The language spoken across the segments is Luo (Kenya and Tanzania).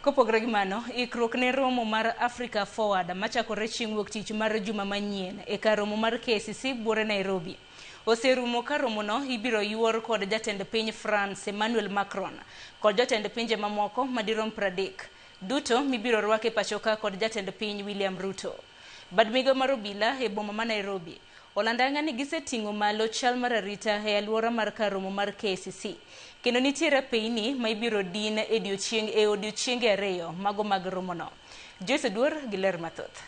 Kopogore gi mano, ikruok ne romo mar Africa Forward machakore chieng' wuok tich mar juma manyien e kar romo mar KICC buore Nairobi oserumo ka romono ibiro yuor kod jatend piny France Emmanuel Macron kod jotend pinje mamoko madirom 30 duto mibiro rwak e pachoka kod jatend piny William Ruto. Bad migao mar obila e boma ma Nairobi olando ayanga ni giseting'o malo chal mar arita e alwora mar kar romo mar KICC kendo nitie rapeyni ma ibiro din e odiochienge 2 mago mag romono. Joyce Oduor gi ler mathoth.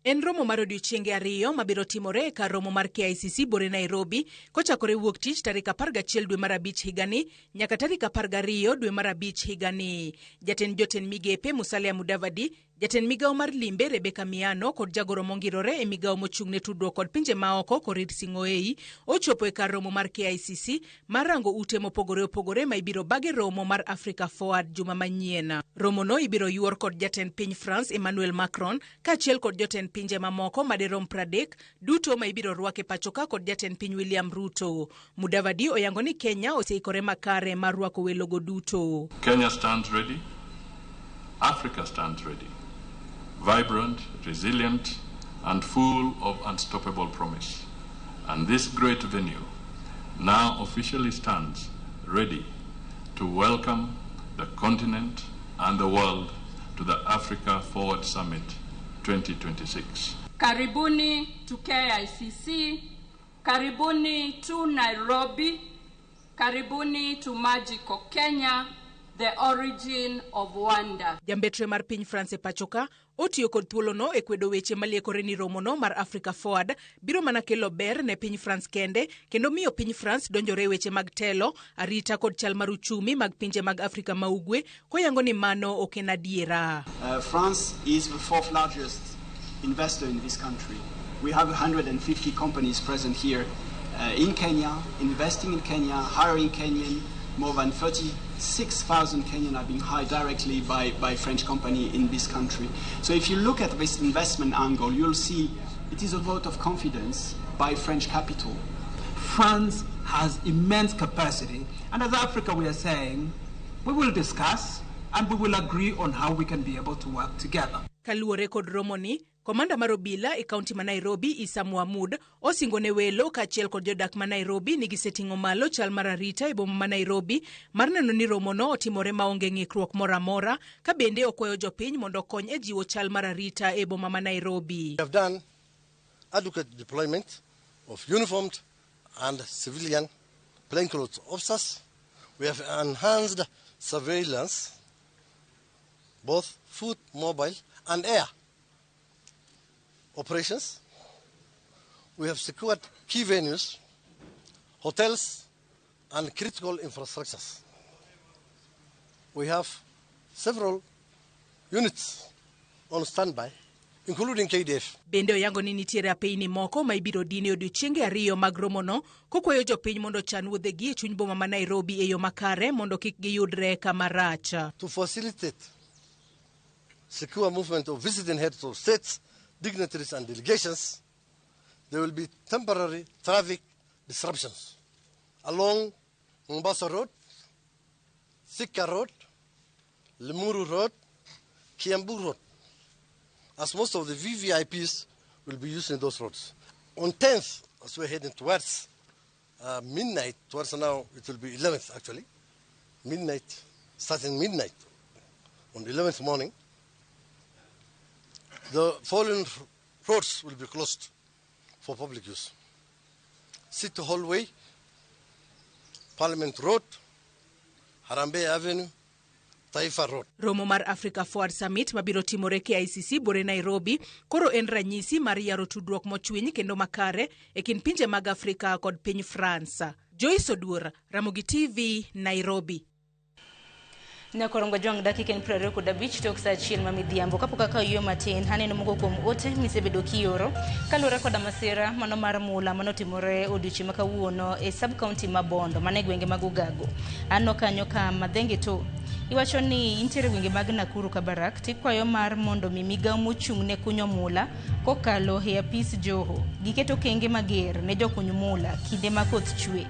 En romo mar odiochienge 2 mabiro timore e kar romo mar KICC buore Nairobi kochakore wuok tich tarik 11 dwe mar 5 higani nyaka tarik 12 dwe mar 5 higani. Jatend jotend migepe Musalia Mudavadi, jatend migawo mar limbe Rebecca Miano kod jagoro mongirore e migawo mochung' ne tudruok kod pinje maoko Korir Sing'oei ochopo e kar romo mar KICC mar rango ute mopogore opogore ma ibiro bage romo mar Africa Forward juma manyien. Romono ibiro yuor kod jatend piny France Emmanuel Macron kaachiel kod jotend pinje mamoko madirom 30 duto ma ibiro rwak e pachoka kod jatend piny William Ruto. Mudavadi oyango ni Kenya oseikore makare mar rwako welogo duto. Kenya stands ready. Africa stands ready. Vibrant, resilient, and full of unstoppable promise. And this great venue now officially stands ready to welcome the continent and the world to the Africa Forward Summit 2026. Karibuni to KICC, karibuni to Nairobi, karibuni to Magical Kenya, the origin of wonder. Jambetre mar piny France e pachoka otiyo kod thuolono e kwedo weche maliekore ni romono mar Africa Forward biro mana kelo ber ne piny France kende kendo miyo piny France donjore e weche mag telo, arita kod chal mar uchumi mag pinje mag Afrika ma ugwe koyango ni mano ok en adiera. France is the fourth largest investor in this country. We have 150 companies present here in Kenya, investing in Kenya, hiring Kenyan. More than 36,000 Kenyan are being hired directly by French company in this country. So if you look at this investment angle, you'll see it is a vote of confidence by French capital. France has immense capacity, and as Africa we are saying, we will discuss and we will agree on how we can be able to work together. Kaluwore kod romoni, komanda mar obila e kaunti ma Nairobi Isa Muhamud osingo ne welo kaachiel kod jodak ma Nairobi ni giseting'o malo chal mar arita e boma ma Nairobi mar neno ni romono otimore maonge ng'ikruok moro amora ka bende okwayo jopiny mondo okony e jiwo chal mar arita e boma ma Nairobi. We have done adequate deployment of uniformed and civilian plainclothes officers. We have enhanced surveillance, both foot, mobile, and air operations. We have secured key venues, hotels, and critical infrastructures. We have several units on standby, including KDF. Bende oyango ni nitiere apeyni moko ma ibiro din e odiochienge 2 mag romono kokwayo jopiny mondo ochan wuodhegi e chuny boma ma Nairobi e yo makare mondo kik giyudre kama rach. To facilitate secure movement of visiting heads of states, dignitaries and delegations, there will be temporary traffic disruptions along Mombasa Road, Thika Road, Limuru Road, Kiambu Road, as most of the VVIPs will be using those roads. On 10th, as we're heading towards midnight, towards now it will be 11th actually, midnight, starting midnight on the 11th morning, the following roads will be closed for public use. City Hallway, Parliament Road, Harambee Avenue, Taifa Road. Romo mar Africa Forward Summit mabiro timore KICC buore Nairobi koro en ranyisi mar yaro tudruok mochwiny kendo makare e kind pinje mag Afrika kod piny France. Joyce Oduor, Ramogi TV, Nairobi. Nyakorongo jwang' dakika en 25 tok sa 1 ma midhiambo. Kapok akawo yueyo matin, aneno moko kuom ote misebedo kioro kaluwore koda masira mano mar mula manotimore odiochieng' ma kawuono e sub county ma Bondo mane gwenge mag Ugago. Aneno kanyo ka Madhenge to iwacho ni intiere gwenge mag Nakuru Kabarak tikwayo mar mondo mi migawo mochung' ne kunyo mula kokalo e apis Joho giketo okenge mager ne jokuny mula kinde ma koth chwe.